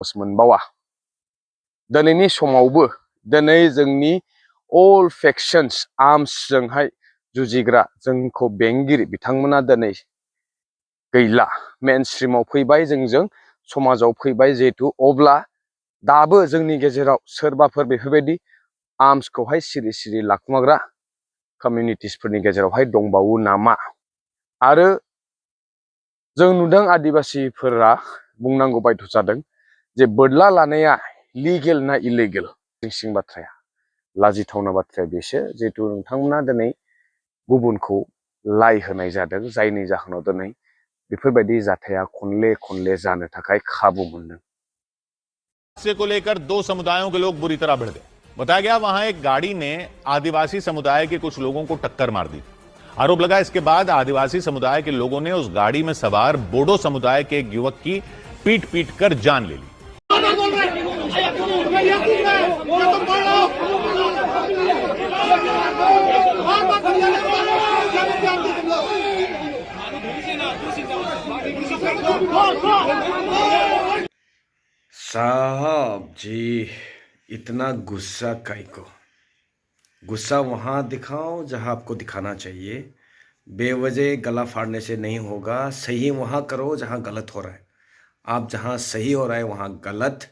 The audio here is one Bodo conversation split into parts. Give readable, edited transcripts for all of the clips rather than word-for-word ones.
मोनबावा दिनैनि समावबो दिनै जोंनि अल फेक्शन्स आर्म्सजोंहाय जुजिग्रा जोंखौ बेंगिरि बिथांमोना दिनै गैला मेन स्ट्रिमाव फैबाय जोंजों समाजाव फैबाय जिहेतु अब्ला दाबो जोंनि गेजेराव सोरबाफोर बेफोरबायदि आर्म्सखौहाय सिरि सिरि लाखुमाग्रा कमिउनिटिसफोरनि गेजेरावहाय दंबावो नामा आरो जों नुदों आदिबासिफोरा बुंनांगौ बायध' जादों जे बोरला लानाया लिगेल ना इलिगेल सिं बाथ्राया लाजिथावना बाथ्राया बेसो जिहेतु नोंथांमोना दिनै गुबुनखौ लाइ होनाय जादों जायनि जाहोनाव दिनै बेफोरबायदि जाथाया खनले खनले जानो थाखाय खाबु मोनदों। को लेकर दो समुदायों के लोग बुरी तरह भिड़ गए। बताया गया वहां एक गाड़ी ने आदिवासी समुदाय के कुछ लोगों को टक्कर मार दी। आरोप लगा इसके बाद आदिवासी समुदाय के लोगों ने उस गाड़ी में सवार बोडो समुदाय के एक युवक की पीट पीट कर जान ले ली। साहब जी इतना गुस्सा काहे को? गुस्सा वहां दिखाओ जहां आपको दिखाना चाहिए। बेवजह गला फाड़ने से नहीं होगा। सही वहां करो जहां गलत हो रहा है। आप जहां सही हो रहा है वहां गलत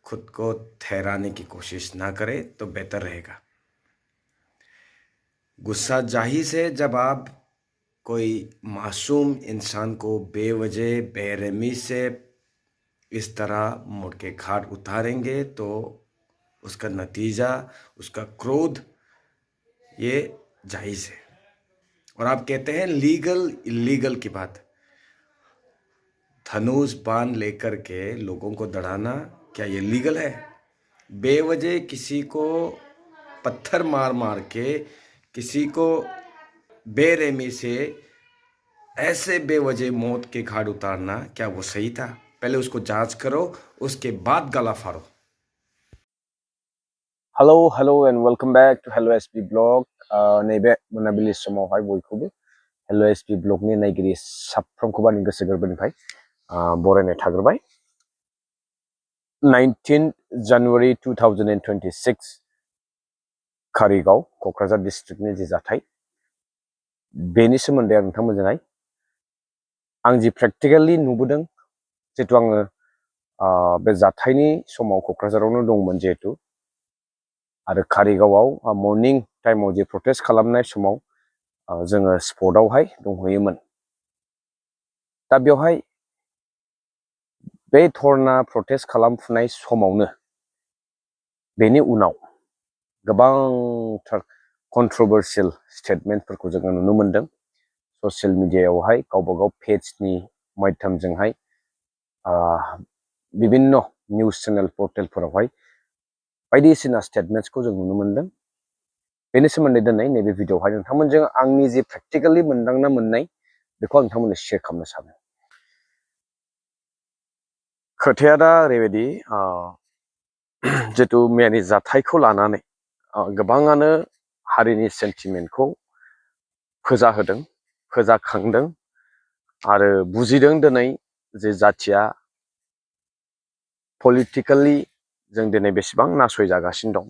खुद को ठहराने की कोशिश ना करें तो बेहतर रहेगा। गुस्सा जाहिर से जब आप कोई मासूम इंसान को बेवजह बेरहमी से इस तरह मुड़ के घाट उतारेंगे तो उसका नतीजा, उसका क्रोध ये जायज़ है। और आप कहते हैं लीगल इलीगल की बात। धनुष बाण लेकर के लोगों को दौड़ाना क्या ये लीगल है? बेवजह किसी को पत्थर मार मार के किसी को बेरहमी से ऐसे बेवजह मौत के घाट उतारना क्या वो सही था? पहले उसको जांच करो, उसके बाद गला फाड़ो। Hello and welcome back to hello SP blog. नैबे मोनाबिलि समावहाय बयखौबो हेलो एसपी ब्लगनि नायगिरि साफ्रोमखौबो आंनि गोसो गोरबोनिफ्राय बरायनाय थाग्रोबाय। 19 जानुवारि 2026 कारिगाव क'क्राझार डिस्ट्रिक्टनि जि जाथाय बेनि सोमोन्दै आं नोंथांमोनजोंहाय आं जि प्रेक्टिकेलि नुबोदों, जिहेतु आङो बे जाथायनि समाव क'क्राझारावनो दंमोन जिहेतु, आरो कारिगावआव मर्निं टाइमाव जे प्रटेस्ट खालामनाय समाव जोङो स्पटआवहाय दंहैयोमोन। दा बेवहाय बे धरना प्रटेस्ट खालामफुनाय समावनो बेनि उनाव गोबांथार कन्ट्रभार्सियेल स्टेटमेन्टफोरखौ जोङो नुनो मोनदों। ससियेल मिडियायावहाय गावबा गाव पेजनि माध्यमजोंहाय बिभिन्न निउस चेनेल पर्टेलफोरावहाय बायदिसिना स्टेटमेन्ट्सखौ जों नुनो मोनदों। बेनि सोमोन्दै दिनै नैबे भिडिअ'आवहाय नोंथांमोनजों आंनि जि प्रेक्टिकेलि मोनदांना मोननाय बेखौ आं नोंथांमोननो शेयार खालामनो सानो। खोथाया दा ओरैबायदि, जिहेतु मैयानि जाथायखौ लानानै गोबाङानो हारिनि सेन्टिमेन्टखौ फोजाहोदों, फोजाखांदों आरो बुजिदों दिनै जे जाथिया पलिटिकेलि जों दिनै बेसेबां नासयजागासिनो दं।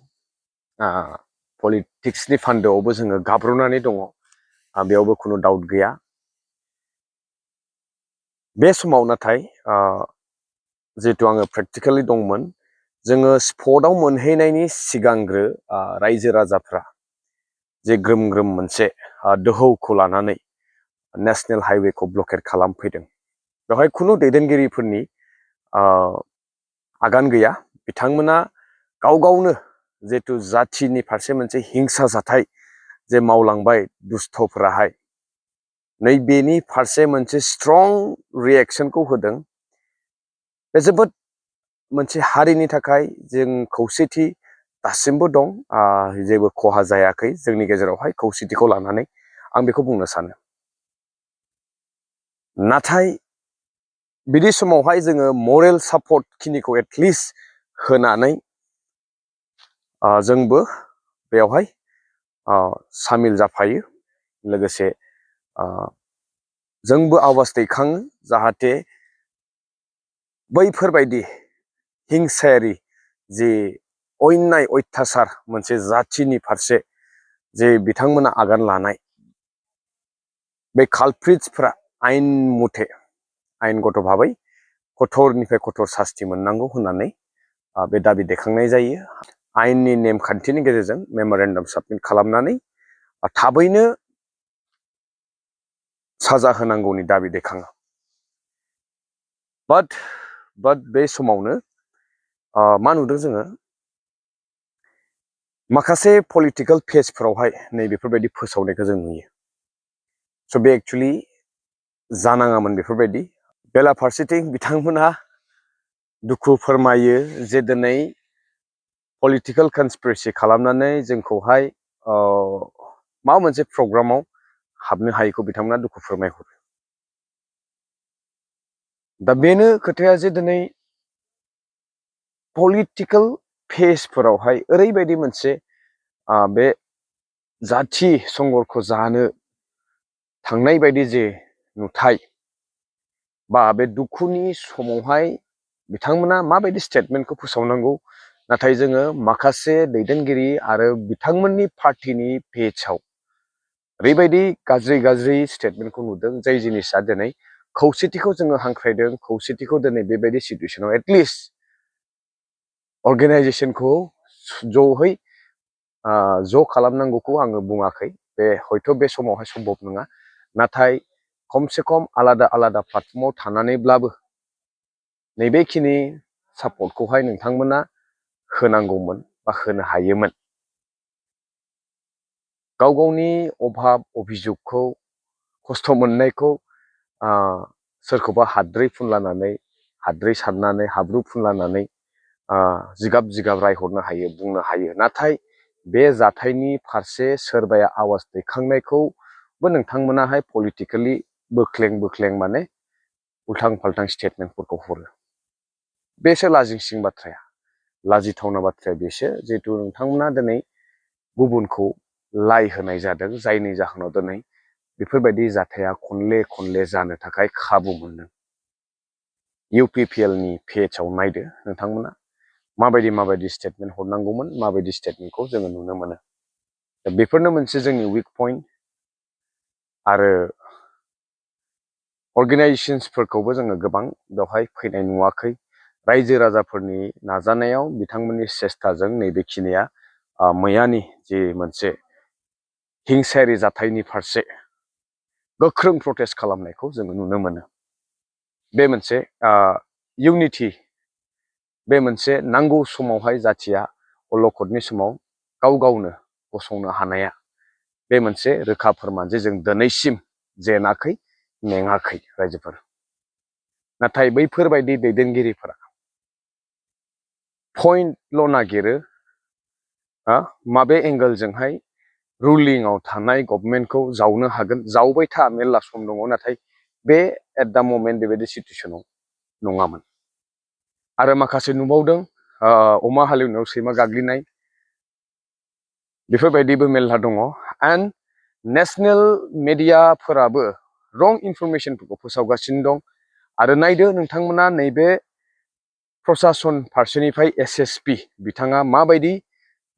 पलिटिक्सनि फान्दोआवबो जोङो गाब्र'नानै दङ, बेयावबो खुनु डाउट गैया। बे समाव नाथाय जिहेतु आङो प्रेक्टिकेलि दंमोन, जोङो स्पटआव मोनहैनायनि सिगांग्रो रायजो राजाफ्रा जे ग्रोम ग्रोम मोनसे दोहौखौ लानानै नेशनेल हाइवेखौ ब्लकेट खालामफैदों। बेवहाय खुनु दैदेनगिरिफोरनि आगान गैया। बिथांमोना गाव गावनो जिहेतु जाथिनि फारसे मोनसे हिंसा जाथाय जे मावलांबाय दुस्थफोराहाय, नैबेनि फारसे मोनसे स्ट्रं रिएक्सनखौ होदों। बे जोबोद मोनसे हारिनि थाखाय जों खौसेथि दासिमबो दं, जेबो खहा जायाखै जोंनि गेजेरावहाय खौसेथिखौ लानानै, आं बेखौ बुंनो सानो। नाथाय बिदि समावहाय जोङो मरेल सापर्ट खिनिखौ एटलिस्ट होनानै जोंबो बेवहाय सामिल जाफायो। लोगोसे जोंबो आवाज दैखाङो जाहाथे बैफोरबायदि हिंसायारि जे अन्याय अत्याचार मोनसे जाथिनि फारसे जे बिथांमोना आगान लानाय बे कालप्रिट्सफ्रा आयेन मथे आयेनगत भाबै कठोरनिफ्राय कठोर सास्ति मोननांगौ होननानै बे दाबि दैखांनाय जायो। आयेननि नेमखान्थिनि गेजेरजों मेम'रेन्डाम साबमिट खालामनानै थाबैनो साजा होनांगौनि दाबि दैखाङो। बाट बे समावनो मा नुदों जोङो माखासे पलिटिकेल पेजफोरावहाय नैबेफोरबायदि फोसावनायखौ जों नुयो। स' बे एक्चुअलि जानाङामोन बेफोरबायदि। बेलाफारसेथिं बिथांमोनहा दुखु फोरमायो जे दिनै पलिटिकेल कनस्पिरेसि खालामनानै जोंखौहाय माबा मोनसे प्रग्रामाव हाबनो हायैखौ बिथांमोना दुखु फोरमायहरो। दा बेनो खोथाया जे दिनै पलिटिकेल पेजफोरावहाय ओरैबायदि मोनसे बे जाथि संघर्ष जानो थांनाय बायदि जे नुथाय बा बे दुखुनि समावहाय बिथांमोना माबायदि स्टेटमेन्टखौ फोसावनांगौ, नाथाय जोङो माखासे दैदेनगिरि आरो बिथांमोननि पार्टिनि पेजआव ओरैबायदि गाज्रि स्टेटमेन्टखौ नुदों जाय जिनिसा दिनै खौसेथिखौ जोङो हांख्रायदों, खौसेथिखौ दिनै बेबायदि सिटुएसनाव एटलिस्ट अर्गेनाइजेसनखौ ज'है ज' खालामनांगौखौ आङो बुङाखै, बे हयथ' बे समावहाय सम्भब नङा, नाथाय खमसे खम आलादा आलादा प्लेटफर्माव थानानैब्लाबो नैबेखिनि सापर्टखौहाय नोंथांमोना होनांगौमोन बा होनो हायोमोन। गाव गावनि अभाब अभिजुगखौ खस्थ' मोननायखौ सोरखौबा हाद्रै फुनलानानै हाद्रै सारनानै हाब्रु फुनलानानै जिगाब रायहरनो हायो, बुंनो हायो, नाथाय बे जाथायनि फारसे सोरबाया आवाज दैखांनायखौबो नोंथांमोनाहाय पलिटिकेलि बोख्लें माने उल्थां फाल्थां स्टेटमेन्टफोरखौ हरो। बेसो लाजिंसिं बाथ्राया, लाजिथावना बाथ्राया बेसो जिहेथु नोंथांमोना दिनै गुबुनखौ लाइ होनाय जादों, जायनि जाहोनाव दिनै बेफोरबायदि जाथाया खनले जानो थाखाय खाबु मोनदों। UPPLनि पेजआव नायदो नोंथांमोना माबायदि स्टेटमेन्ट हरनांगौमोन, माबायदि स्टेटमेन्टखौ जोङो नुनो मोनो। दा बेफोरनो मोनसे जोंनि उइक पइन्ट। आरो अर्गेनाइजेसन्सफोरखौबो जोङो गोबां बेवहाय फैनाय नुवाखै। रायजो राजाफोरनि नाजानायाव बिथांमोननि सेस्थाजों नैबेखिनिया मैयानि जि मोनसे हिंसायारि जाथायनि फारसे गोख्रों प्रटेस्ट खालामनायखौ जोङो नुनो मोनो। बे मोनसे इउनिटि, बे मोनसे नांगौ समावहाय जाथिया अलखदनि समाव गावनो गसंनो हानाया बे मोनसे रोखा फोरमान जे जों दिनैसिम जेनाखै मेङाखै रायजोफोर। नाथाय बैफोरबायदि दैदेनगिरिफोरा पइन्टल' नागिरो, माबे एंगोलजोंहाय रुलिंआव थानाय गभर्नमेन्टखौ जावनो हागोन, जावबाय था, मेरला सम दङ, नाथाय बे एट दा मोमेन्ट बेबायदि सिटुएसनाव नङामोन। आरो माखासे नुबावदों अमा हालेवनायाव सैमा गाग्लिनाय, बेफोरबायदिबो मेरला दङ। एन्ड नेसनेल मेडियाफोराबो रं इनफरमेसनफोरखौ फोसावगासिनो दं। आरो नायदो नोंथांमोना नैबे प्रसासन फारसेनिफ्राय SSP बिथाङा माबायदि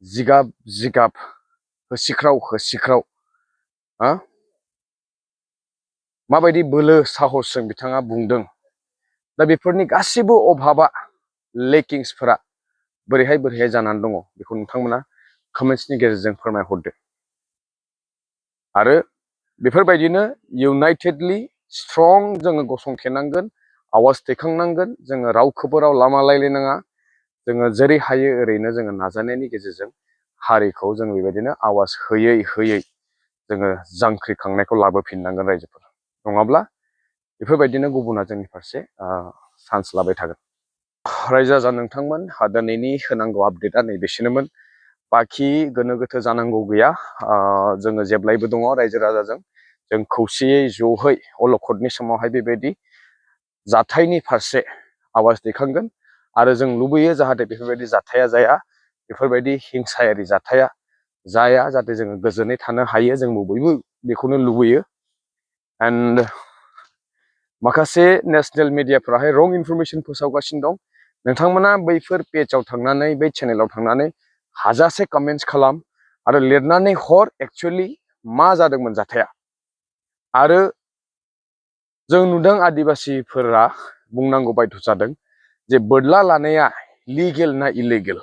जिगाब होसिख्राव माबायदि बोलो साहसजों बिथाङा बुंदों। दा बेफोरनि गासिबो अभाबा, लेकिंसफोरा बोरैहाय जानानै दङ बेखौ नोंथांमोना कमेन्ट्सनि गेजेरजों फोरमायहरदो। आरो बेफोरबायदिनो इउनाइटेडलि स्ट्रं जोङो गसंथेनांगोन, आवाज दैखांनांगोन, जोङो रावखौबो राव लामा लायलायनाङा, जोङो जेरै हायो ओरैनो जोङो नाजानायनि गेजेरजों हारिखौ जों बेबायदिनो आवाज होयै जोङो जांख्रिखांनायखौ लाबोफिननांगोन रायजोफोर। नङाब्ला बेफोरबायदिनो गुबुना जोंनि फारसे चान्स लाबाय थागोन। रायजो राजा नोंथांमोन, दिनैनि होनांगौ आपडेटआ नैबेसिनोमोन। बाखि गोनो गोथो जानांगौ गैया। जोङो जेब्लायबो दङ रायजो राजाजों, जों खौसेयै ज'है अलखदनि समावहाय बेबायदि जाथायनि फारसे आवाज दैखांगोन। आरो जों लुबैयो जाहाथे बेफोरबायदि जाथाया जाया, बेफोरबायदि हिंसायारि जाथाया जाया, जाहाथे जोङो गोजोनै थानो हायो, जोंबो बयबो बेखौनो लुबैयो। एन्ड माखासे नेसनेल मिडियाफ्राहाय रं इनफरमेसन फोसावगासिनो दं। नोंथांमोना बैफोर पेजाव थांनानै बै चेनेलाव थांनानै हाजासे कमेन्ट्स खालाम आरो लिरनानै हर एक्चुअली मा जादोंमोन जाथाया। आरो जों नुदों आदिबासिफोरा बुंनांगौ बायध जादों जे बोरला लानाया लिगेल ना इलिगेल।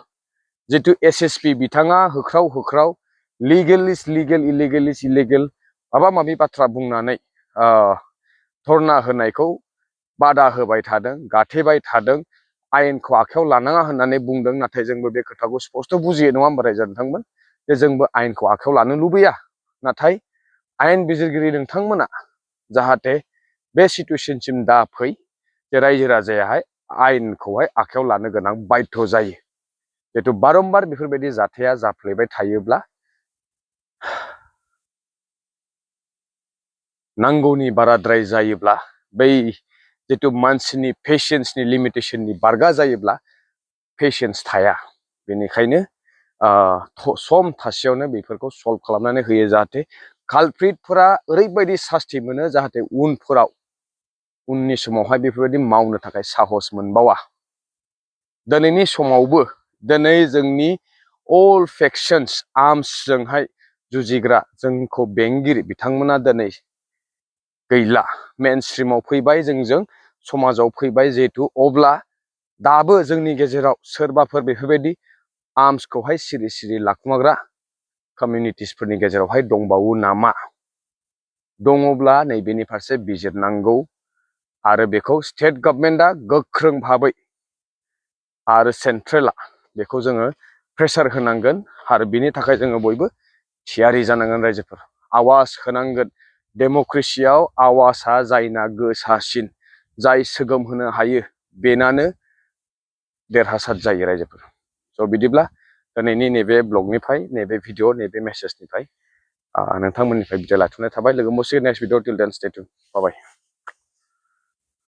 जितु एसएसपि बिथाङा होख्राव होख्राव लिगेल इज लिगेल इलिगेल इज इलिगेल माबा माबि बाथ्रा बुंनानै धरना होनायखौ बादा होबाय थादों, गाथेबाय थादों, आयेनखौ आखायाव लानाङा होननानै बुंदों। नाथाय जोंबो बे खोथाखौ स्पष्ट बुजियो नङा होमबा रायजो नोंथांमोन, जे जोंबो आयेनखौ आखायाव लानो लुबैया। नाथाय आयेन बिजिरगिरि नोंथांमोना जाहाथे बे सिटुएसनसिम दा फै जे रायजो राजायाहाय आयेनखौहाय आखायाव लानो गोनां बाध्य जायो। जितु बारम्बार बेफोरबायदि जाथाया जाफ्लेबाय थायोब्ला नांगौनि बाराद्राय जायोब्ला बै जितु मानसिनि पेशेन्सनि लिमिटेशननि बारगा जायोब्ला पेशेन्स थाया। बेनिखायनो सम थासेयावनो बेफोरखौ सल्भ खालामनानै होयो जाहाथे कालप्रिटफोरा ओरैबायदि सास्ति मोनो जाहाथे उननि समावहाय बेफोरबायदि मावनो थाखाय साहस मोनबावा। दिनैनि समावबो दिनै जोंनि अल फेक्शन्स आर्म्सजोंहाय जुजिग्रा जोंखौ बेंगिरि बिथांमोना दिनै गैला, मेन स्ट्रिमाव फैबाय, जोंजों समाजाव फैबाय। जिहेतु अब्ला दाबो जोंनि गेजेराव सोरबाफोर बेफोरबायदि आर्म्सखौहाय सिरि सिरि लाखुमाग्रा कमिउनिटिसफोरनि गेजेरावहाय दंबावो नामा? दङब्ला नैबेनि फारसे बिजिरनांगौ आरो बेखौ स्टेट गभर्नमेन्टआ गोख्रों भाबै आरो सेन्ट्रेला बेखौ जोङो प्रेसार होनांगोन। आरो बिनि थाखाय जोङो बयबो थियारि जानांगोन। रायजोफोर आवाज होनांगोन। डेम'क्रेसियाव आवाजआ जायना गोसासिन, जाय सोगोम होनो हायो, बेनानो देरहासार जायो रायजोफोर। स' बिदिब्ला दिनैनि नैबे ब्लगनिफ्राय, नैबे भिडिअ, नैबे मेसेजनिफ्राय नोंथांमोननिफ्राय बिदाय लाथ'नाय थाबाय। लोगो मोनसिगोन नेक्स्ट भिडिअ। टिल देन स्टे टिउन। बाय बाय।